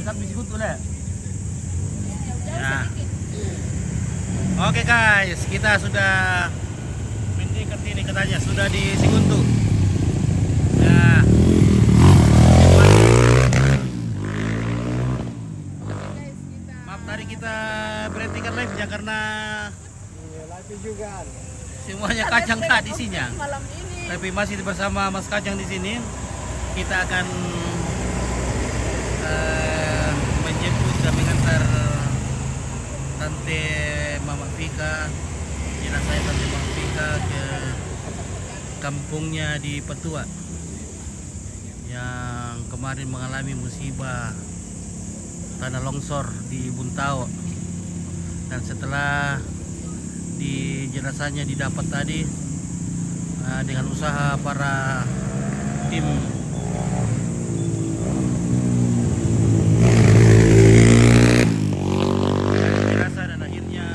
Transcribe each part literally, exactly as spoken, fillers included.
Sampai Sikutu, le. Ya. Oke, guys, kita sudah mendekat ini katanya, sudah di Sikutu. Ya. Maaf, tadi kita berhentikan live-nya karena Iya, live juga. Semuanya kacang, Kak, isinya. Malam ini. Tapi masih bersama Mas Kacang di sini. Kita akan, eh, menjemput dan mengantar Tante Mama Fika, jenazah Tante Mama Fika ke kampungnya di Petua yang kemarin mengalami musibah tanah longsor di Buntao. Dan setelah di jenazahnya didapat tadi, eh, dengan usaha para tim jenazah, dan akhirnya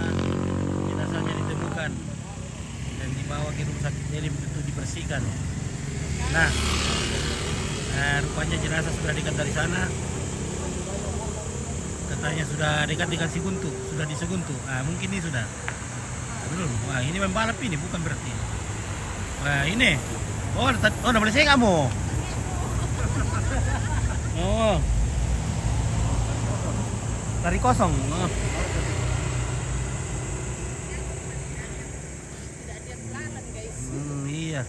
jenazahnya ditemukan dan dibawa ke rumah sakit Elim untuk dibersihkan. Nah, eh, rupanya jenazah sudah dekat dari sana. Katanya sudah dekat dengan Siguntu, sudah di Siguntu. Ah, mungkin ini sudah. Belum. Wah, ini membalap ini, bukan berarti. Wah, ini. Oh, tat-, oh, boleh saya kamu. Oh. Tari kosong. Oh. Tidak ada jalan, guys. Hmm, iya.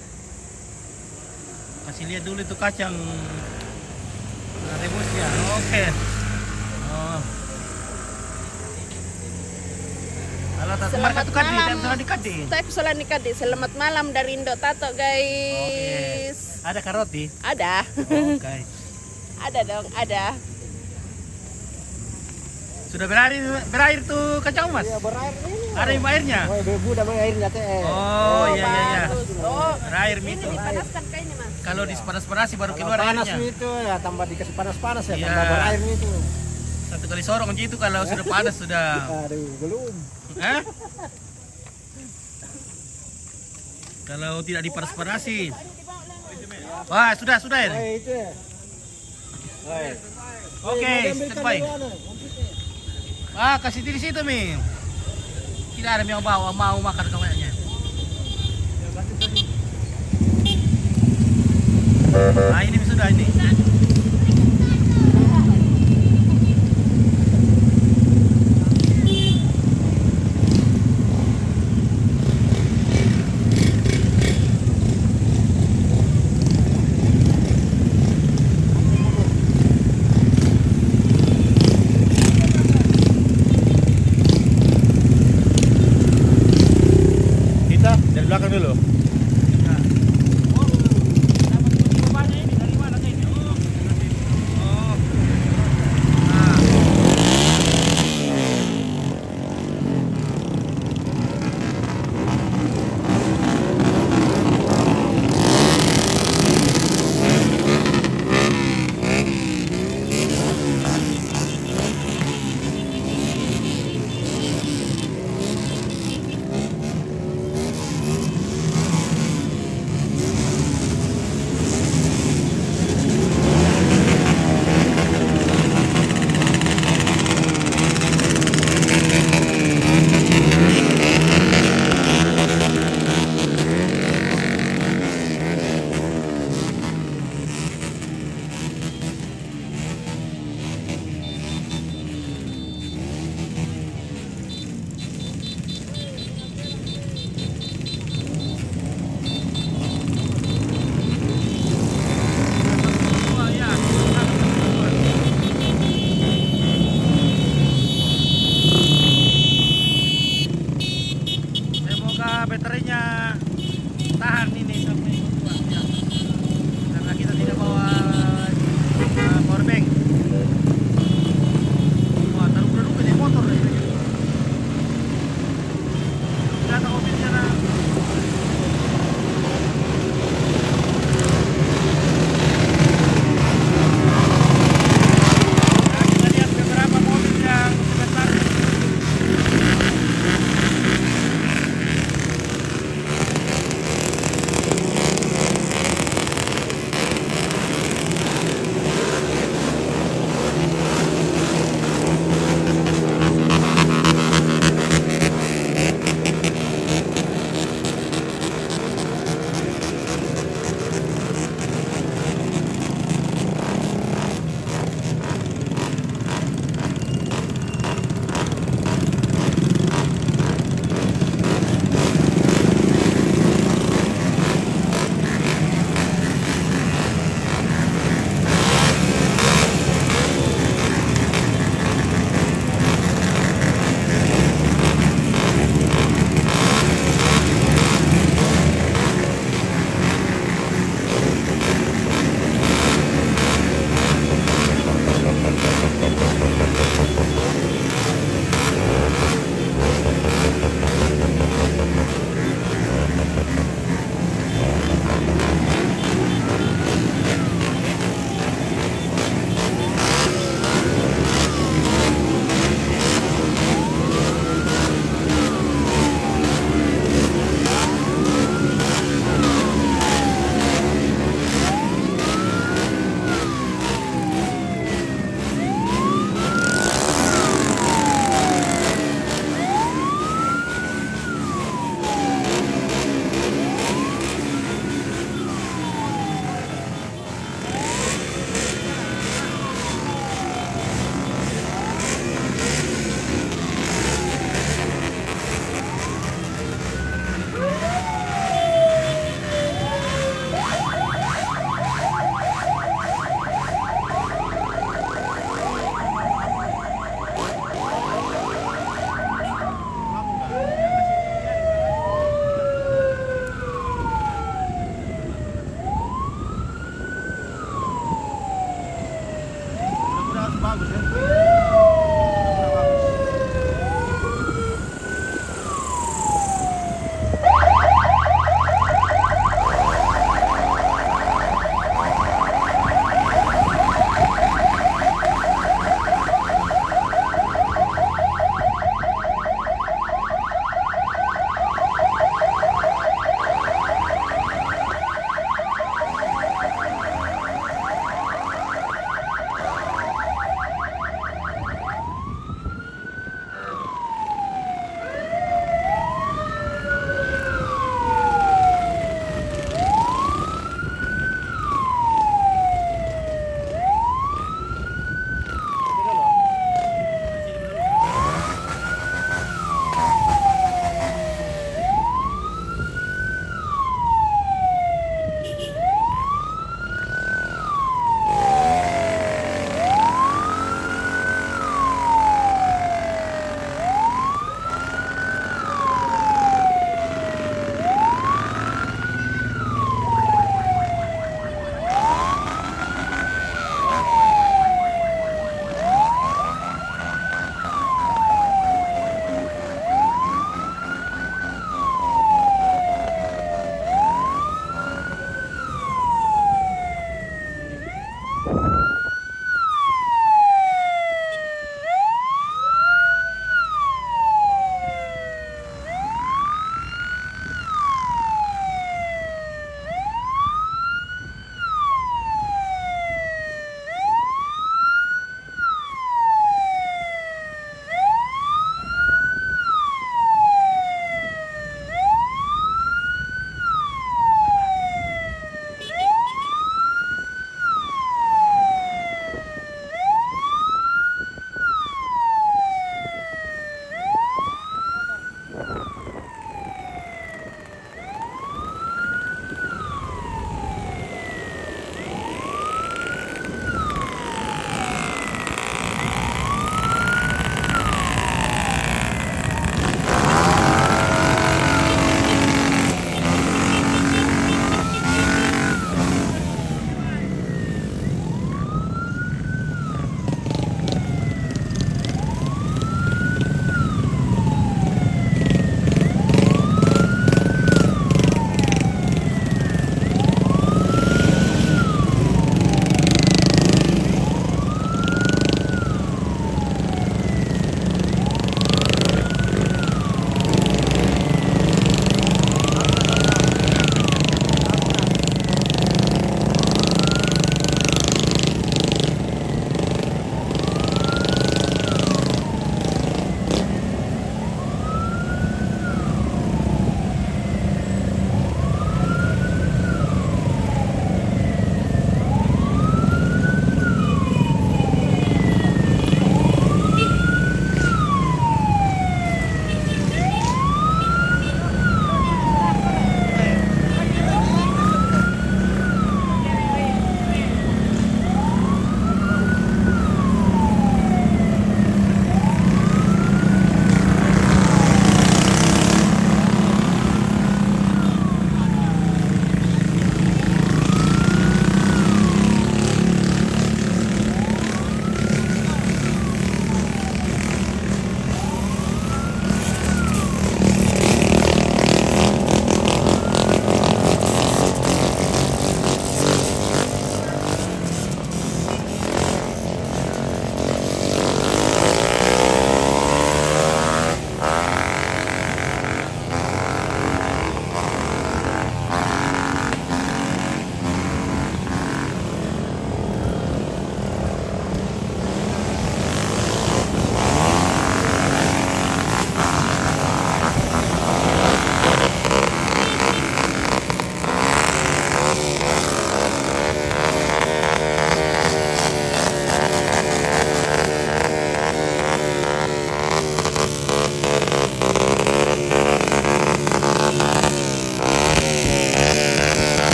Kasih lihat dulu itu kacang, eh, rebusnya. Oke. Oh. Alah, tak, selamat malam. Tapi salah di Kadi. Selamat malam dari Indo Tato, guys. Oke. Ada karoti? Ada. Oke. Ada dong, ada. Sudah berair, berair tuh kacang, Mas? Iya, berair ini. Ada yang airnya? Oh, bebu namanya airnya, teh. Oh, iya, iya, iya. Bagus. Oh, berair ini itu. Dipanaskan kayaknya, Mas. Kalau dipanas-panasi baru keluar airnya. Kalau panas itu, ya tambah dikasih panas-panas, ya, iya, tambah berair itu. Satu kali sorong gitu, kalau sudah panas sudah. Aduh, belum. Hah? Kalau tidak dipanas-panasi. Wah, sudah, sudah ini. Oh, itu ya. Oke, standby. Ah, kasih di situ, Mi. Tidak ada yang bawa, mau makan kawanya. Ah, ini sudah ini. Kita dari belakang dulu.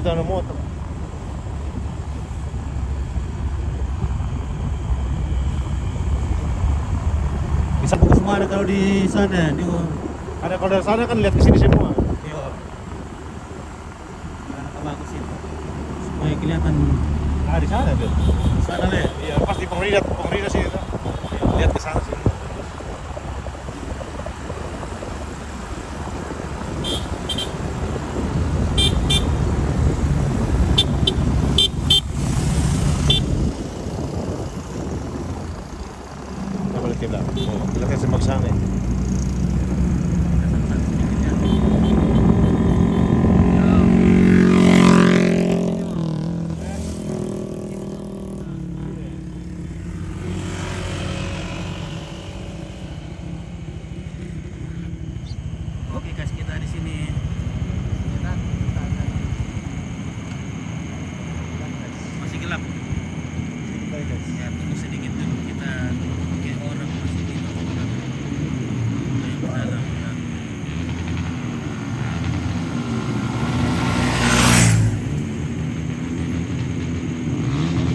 Sana motor. Bisa bagus mana kalau di sana, di... Ada, kalau dari sana kan lihat ke sini semua. Iya. Karena bagus itu. Supaya kelihatan. Ah, di sana tuh. Di sana, Le. Iya, pas di Pengrida, Pengrida sih itu. Lihat ke sana sih. Kita balik ke belakang. Oh, kita kasih maksana. Oke, guys, kita di sini. Masih gelap. Ya, tunggu sedikit dulu. Kita tunggu pakai orang masih di dalam.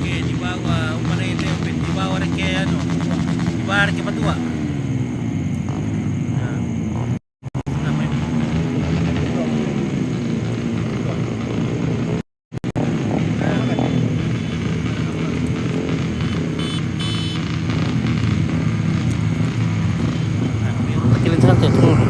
Oke, di bawah, umana itu, di bawah ada kayak anu, di bawah ada kayak patua. Nah. Kilim santai, turun.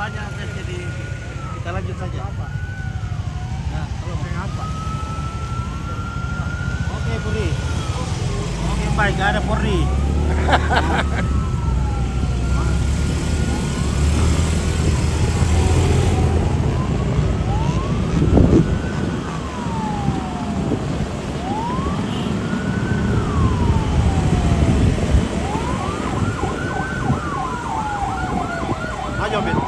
Banyak, jadi kita lanjut saja. Nah, kalau mau apa? Oke, Puri. Oke, baik, ada Puri. Ayo, Ben.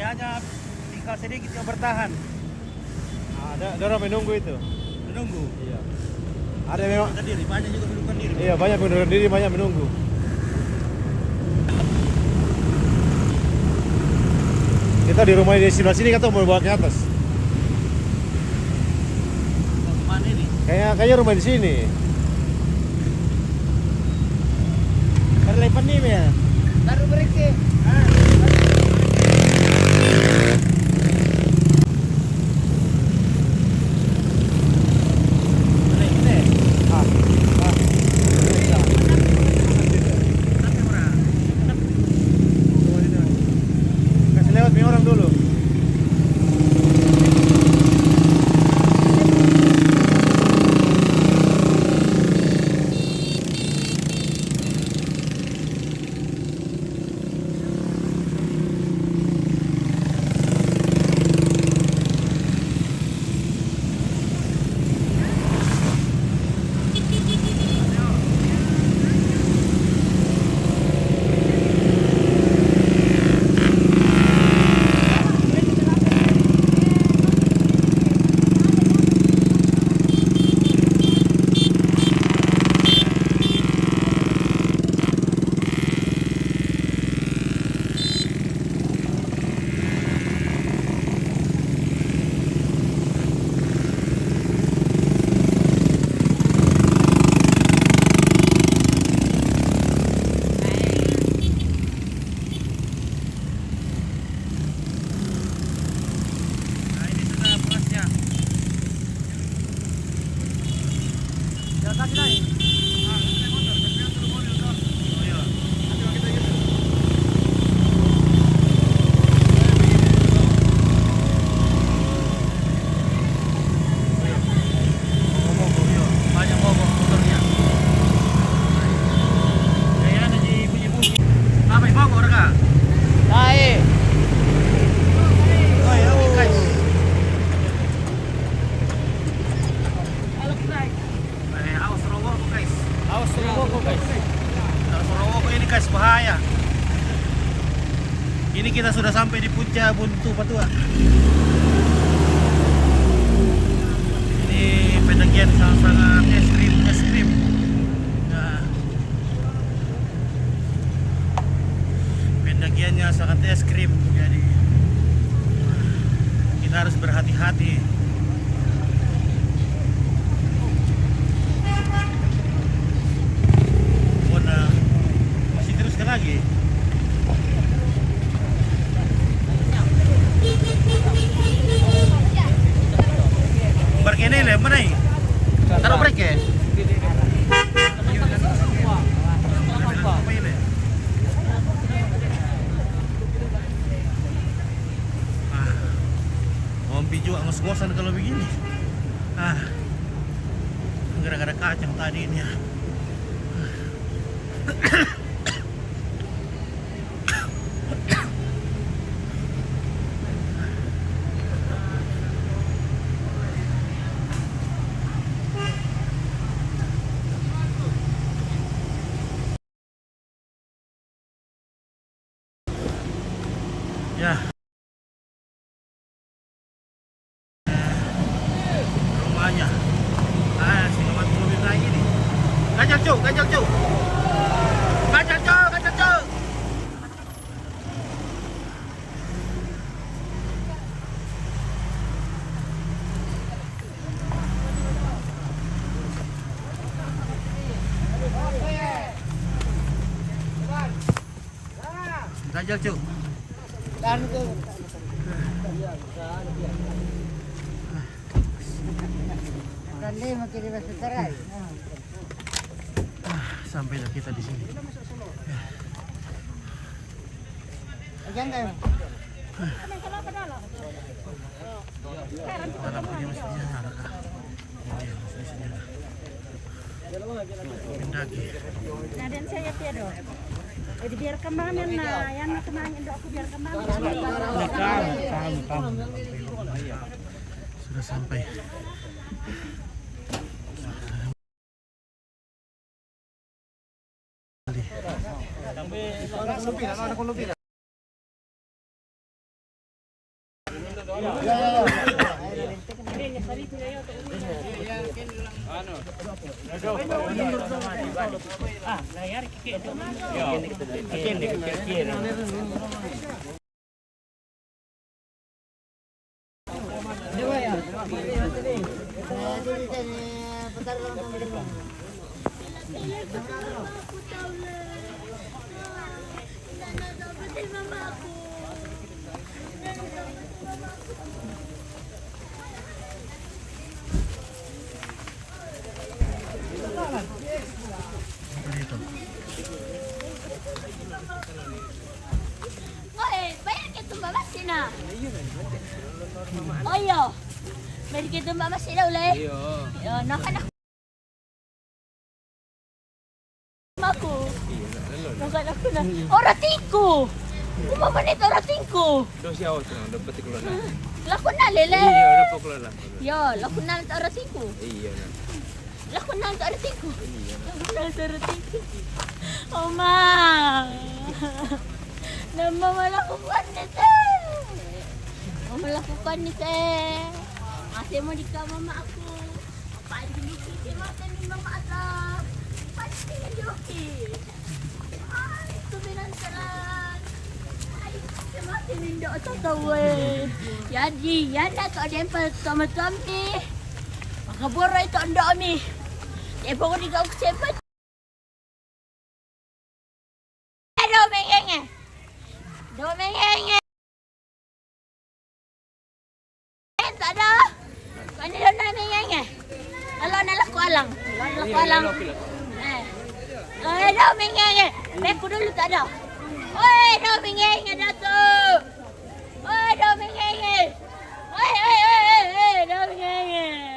Hanya tinggal sedikit yang bertahan. Nah, ada, ada orang menunggu itu. Menunggu? Iya. Ada memang. Bukan diri, banyak juga bukan diri. Iya, banyak bukan diri, banyak menunggu. Kita di rumah di sebelah sini, kita mau bawa ke atas. Mau kemana ini? Kayaknya, kayaknya rumah di sini. Baru lepas nih, ya? Baru berhenti. Kasih lewat mi orang dulu. Nah, ini sudah puasnya. Jalan kaki naik. Ah, ini naik motor, tapi kan turun mobil, Bro. Oh, iya. Nanti kita gitu. Banyak mogok motornya. Gaya ada di bunyi-bunyi. Apa yang mogok, Raka? Tae. Oh, ya, guys. Eh, awas rokok, guys. Awas rokok, guys. Awas rokok ini, guys, bahaya. Ini kita sudah sampai di puncak Buntu Patua. Ini pendakian sangat-sangat ekstrim, ekstrim. Nah, pendakiannya sangat ekstrim, jadi kita harus berhati-hati. Bona, masih terus ke lagi. Berkene le, mana ini? Taruh brake ya? Ah, mau juga ngos-ngosan kalau begini. Ah, gara-gara kacang tadi ini ya. Ya. Rumahnya. Ah, setengah mati mobil lagi nih. Ganjal, Cuk, ganjal, Cuk. Ganjal, Cuk, ganjal, Cuk. Ganjal, Cuk. Dan ke Kan dia makin di Basuterai. Ah, sampailah kita di sini. Jangan. Dalam punya maksudnya, Raka. Iya, maksudnya. Mendaki. Nah, dan saya tiada. Jadi biar kemana, nah, yang kemana, aku biar kemana. Tamu, tamu, tamu. Sudah sampai. Oy, bayar ka tumba masi na. Oy, yo. Bayar ka tumba masi na, ulay. Iyo. Yo, naka na. Ako. Iyo, na, na, na. Naka na ko na. Orating ko. Uma man it orating ko. Do siya, o, dapat ko na. Lako na, lele. Iyo, dapat ko na. Yo, lako na it orating ko. Iyo na. Lako na it orating ko. Iyo na. Lako na it orating ko. Oma. Namamalakukan ni te. Mamalakukan ni te. Ate mo di ka mama ako. Apa di ni mama ata. Pati di okay. Ay, tuminan ka lang. Ay, sa mga tinindo at tatawid. Yadi, yan na to, din pa, tumatwam ni. Makabura ito, ang dami. Di ba ko di ka uksipat? Aduh, mengenge. Aduh, mengenge. Ito, ano? Kanila na mingenge. Alo, nalako alang. Alo, nalako alang. Eh. Ay, daw mingenge. May kudulo ta daw. Oy, daw mingenge na to. Oy, daw mingenge. Oy, oy, oy, oy, oy, daw mingenge.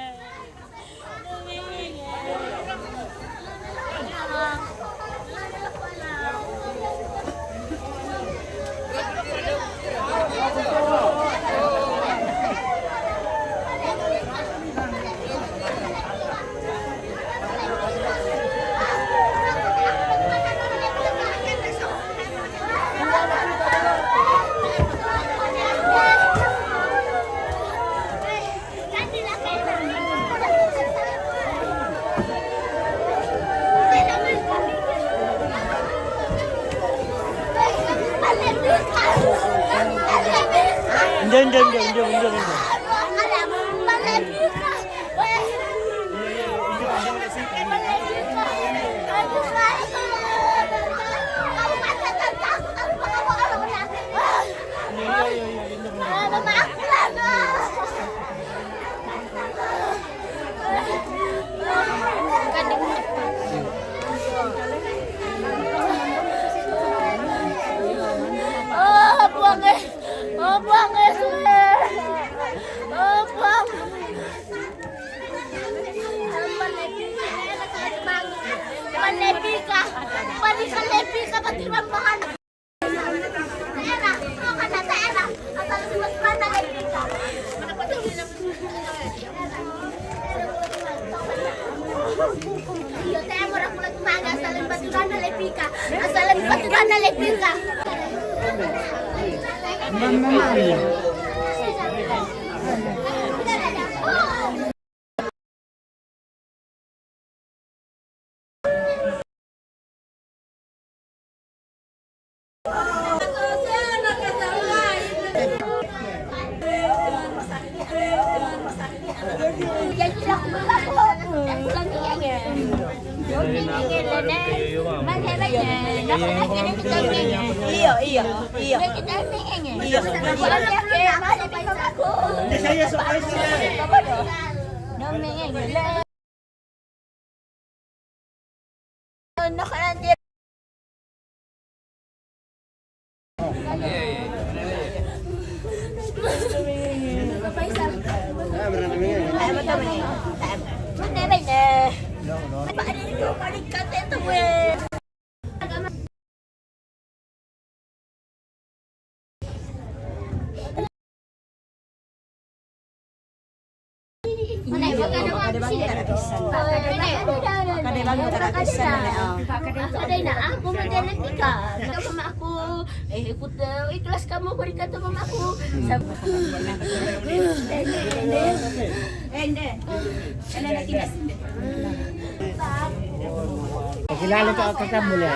Hindi, hindi, hindi, hindi, hindi, hindi. Oh, buang eh. Oh, buang eh. Oh, buang. Palepika. Palepika. Pati sa lepika, pati rambahan. Iyo, te amo ra kulit manga, asalan baturan na lepika. Asalan baturan na lepika. Iyo, iyo, iyo. Iyo. Bago ka na, Christian na, oh. Ako din na, ako mo din ang tika. Ikaw, mama, ako. Eh, ikut, eh, ikhlas ka mo, balik ka to, mama, ako. Sa- Hindi, hindi. Hindi. Ano na kinas-, hindi. Pakilala ka, kakamuli.